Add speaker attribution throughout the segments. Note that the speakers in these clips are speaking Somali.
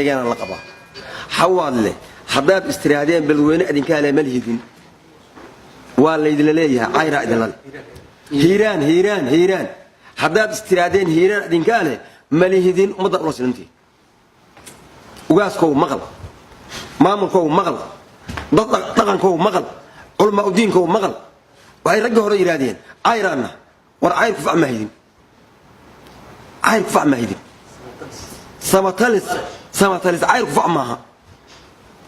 Speaker 1: Sheegeena la qabaa. Xawaadle, haddaad istiraadeen Beledweyne idinkaa le, ma lihidin. Waa laydinla leeyahay, cayraa idinla leh. Hiiraan, Hiiraan, Hiiraan, haddaad istiraadeen Hiiraan idinkaa leh, ma lihidin. Ummaddan ula silantii. Ugaaskow maqal, maamulkow maqal, dad dhaqankow maqal, culamaa udiinkow maqal. Waxay raggii hore yidhaahdeen cayraanna. War cayr kufac mahidin, cayr kufac mahidin. Samatalis, samatalis, cayr kufac maaha,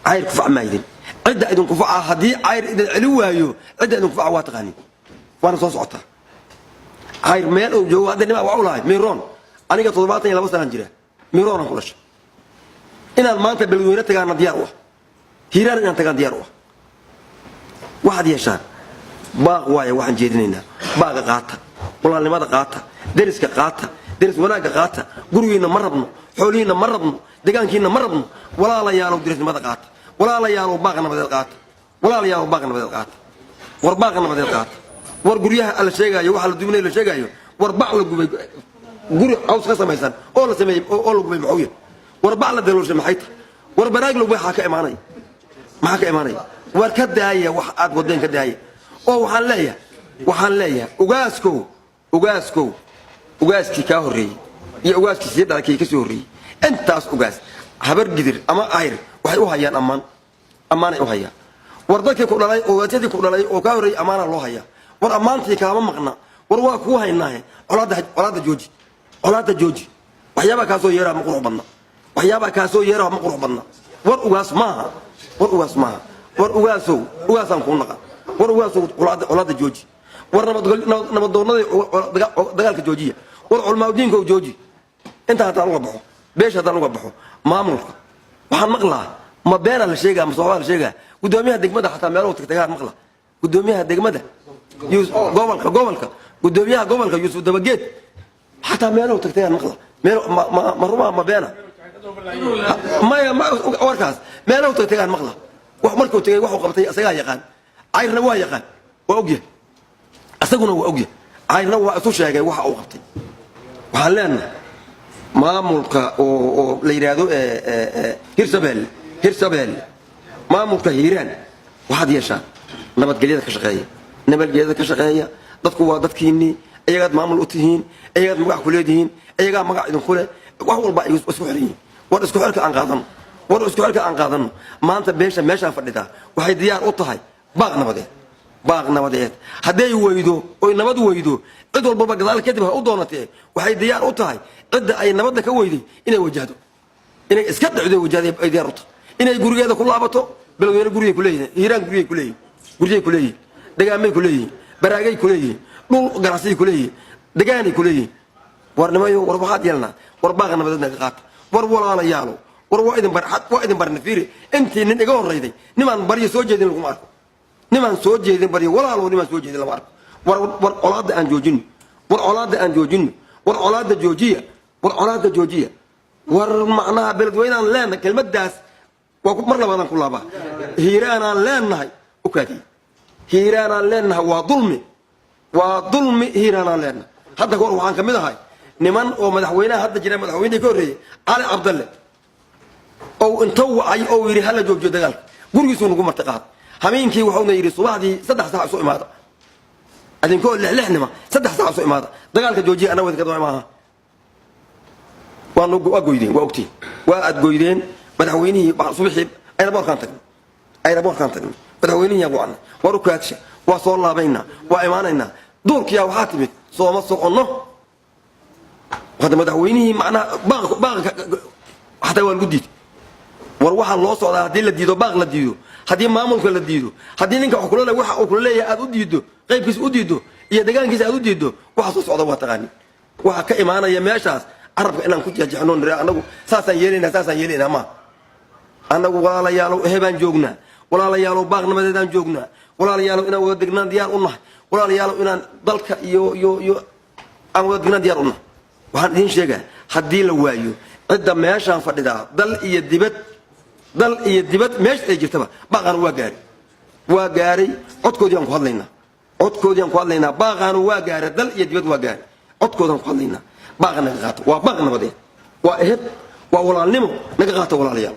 Speaker 1: cayr kufac maahidin. Cidda idinku faca, haddii cayr idin celi waayo, cidda idinku faca waa taqaanin, waana soo socotaa. Cayr meel uu joogo hadda nimaa waa u lahay miroon. Aniga 72 sanaan jira, miroonaan ku dhashay. Inaan maanta Beledweyne tagaana diyaar u ah, Hiiraan inaan tagaan diyaar u ah. Waxaad yeeshaan baaq waaya. Waxaan jeedinaynaa baaqa qaata, walaalnimada qaata, deriska qaata, deris wanaagga qaata. Gurigiinna ma rabno, xoolihiinna ma rabno, degaankiinna ma rabno. Walaalayaalow, derisnimada qaata. Walaalayaalow, baaqa nabadeed qaata. Walaalayaalow, baaqa nabadeed qaata. War baaqa nabadeed qaata. War guryaha la sheegaayo, waxa la duminay la sheegaayo, war bac la gubay, guri caws ka samaysan oo la sameeyey oo la gubay maxuu yahay? War bac la daloolshay maxay tahay? War baraag la gubay maxaa ka imaanaya? Maxaa ka imaanaya? War ka daaya wax aad wadeen, ka daaya. Oo waxaan leeyahay, waxaan leeyahay, ugaaskow, ugaaskow, ugaaskii kaa horreeyey iyo ugaaskii sii dhalay kii ka soo horreeyey, intaas ugaas Habar Gidir ama Ayr waxay u hayaan ammaan, ammaanay u hayaan. War dadkii ku dhalay, ugaasyadii ku dhalay oo kaa horreeyey, ammaanaa loo hayaa. War ammaantii kaama maqna, war waa kuu haynaahe. Colaadda, colaadda jooji, colaadda jooji. Waxyaabaa kaasoo yeeraha ma qurux badna, waxyaabaa kaasoo yeeraha ma qurux badna. War ugaas maaha, war ugaas maaha. War ugaasow, ugaasaan kuu naqa. War ugaasow, colaadda, colaadda jooji. War nabadoonnadii, dagaalka joojiya. War culmaaudiinkow, jooji. Intaa haddaan uga baxo beesha, haddaan uga baxo maamulka, waxaan maqlaa, ma beenaa la sheegaa mase waxbaa la sheegaa? Guddoomiyaha degmada xataa meelahu tagtagaan maqla. Guddoomiyaha degmada, gobolka, gobolka, guddoomiyaha gobolka Yuusuf Dabageed xataa meelahu tagtagaan maqla. Meel ma rumaa, ma beena? Maya, warkaas meelahu tagtagaan maqla. Wax markuu tegay, waxuu qabtay isagaa yaqaan. Cayrna waa yaqaan, waa ogyahay, isaguna waa ogyahay. Cayrna waa isu sheegay waxa uu qabtay. Waxaan leenahay maamulka oo la yidhaahdo Hirshabeelle, Hirshabeelle, maamulka Hiiraan, waxaad yeeshaan nabadgelyada ka shaqeeya, nabadgelyada ka shaqeeya. Dadku waa dadkiinnii, iyagaad maamul u tihiin, iyagaad magac ku leedihiin, iyagaa magac idinku leh. Wax walba ay isku xiran yihiin. War isku xirka aan qaadano, war isku xirka aan qaadano. Maanta beesha meeshaan fadhidaa waxay diyaar u tahay baaq nabadeed. Baaq nabadeed hadday weydo, oy nabad weydo, cid walbaba gadaal kadib ha u doonatee, waxay diyaar u tahay cidda ay nabadda ka weyday inay wajahdo, inay iska dhacdo, wajahday ay diyaar u tahay. Inay gurigeeda ku laabato. Beledweyne gurigay kuleeyihin, Hiiraan gurigay kuleeyihin, guryay kuleeyihin, degaamay kuleeyihin, baraagay kuleeyihin, dhul ganacsiyay kuleeyihin, degaanay kuleeyihin. War nimayo, war waxaad yeelnaa, war baaqa nabadeed naga qaata. War walaalayaalo, war waa idin bar, waa idin barna. Fiiri, intii nin iga horrayday, nimaan baryo soo jeedin laguma arko, nimaan soo jeedin baryo. Walaalow, nimaan soo jeedin lama arko. War, war colaadda aan joojino, war colaadda aan joojino, war colaadda joojiya, war colaadda joojiya. War macnaha Beledweynaan leenahay, kelmaddaas waa mar labaadaan ku laabaa. Hiiraanaan leenahay, u kaadiye, Hiiraanaan leenahay waa dulmi, waa dulmi. Hiiraanaan leenahay. Hadda kahor waxaan ka mid ahay niman oo madaxweynaha hadda jira, madaxweynihii ka horreeyey, Cali Cabdalle, ou inta wacay ou yidhi hala joojiyo dagaalka. Gurigiisuu nagu marti qaad hameenkii. Waxuuna yidhi subaxdii 3 saac isu imaada, adinkoo lixlixnima 3 saac isu imaada, dagaalka joojiya. Anna wadinka daba maaha. Waa goydeen, waa ogtiin, waa aad goydeen. Madaxweynihii subaxii airportkaan tagnay, airportkaan tagnay, madaxweynihii aan wacnay. War u kaadsha, waa soo laabaynaa, waa imaanaynaa. Duurkiyaa waxaa timid sooma soconno. Hadda madaxweynihii macnaha baaq baaqa xataa waa lagu diiday. War waxaa loo socdaa haddii la diido, baaq la diido, haddii maamulka la diido, haddii ninka wax kula le waxa uu kula leeyahay aad u diiddo, qaybkiisa u diiddo iyo degaankiisa aad u diiddo, waxa soo socda waa taqaanin. Waxa ka imaanaya meeshaas carabka inaan ku jeexjeexno nira anagu saasaan yeelaynaa, saasaan yeelaynaa. Maa annagu, walaalayaalow, ehebaan joognaa. Walaalayaalow, baaqnimadeedaan joognaa. Walaalayaalow, inaan wada degnaan diyaar u nahay. Walaalayaalow, inaan dalka iyo aan wada degnaan diyaar u nahay. Waxaan idiin sheegaa, haddii la waayo cidda meeshaan fadhidaa, dal iyo dibad, dal iyo dibad meesha ay jirtaba, baaqaanu waa gaaray, waa gaaray. Codkoodii aan ku hadlaynaa, codkoodii aan ku hadlaynaa. Baaqaanu waa gaaray, dal iyo dibad waa gaaray, codkoodaan ku hadlaynaa. Baaqa naga qaato, waa baaq nabadeed, waa eheb. Waa walaalnimo naga qaata, walaalayaal.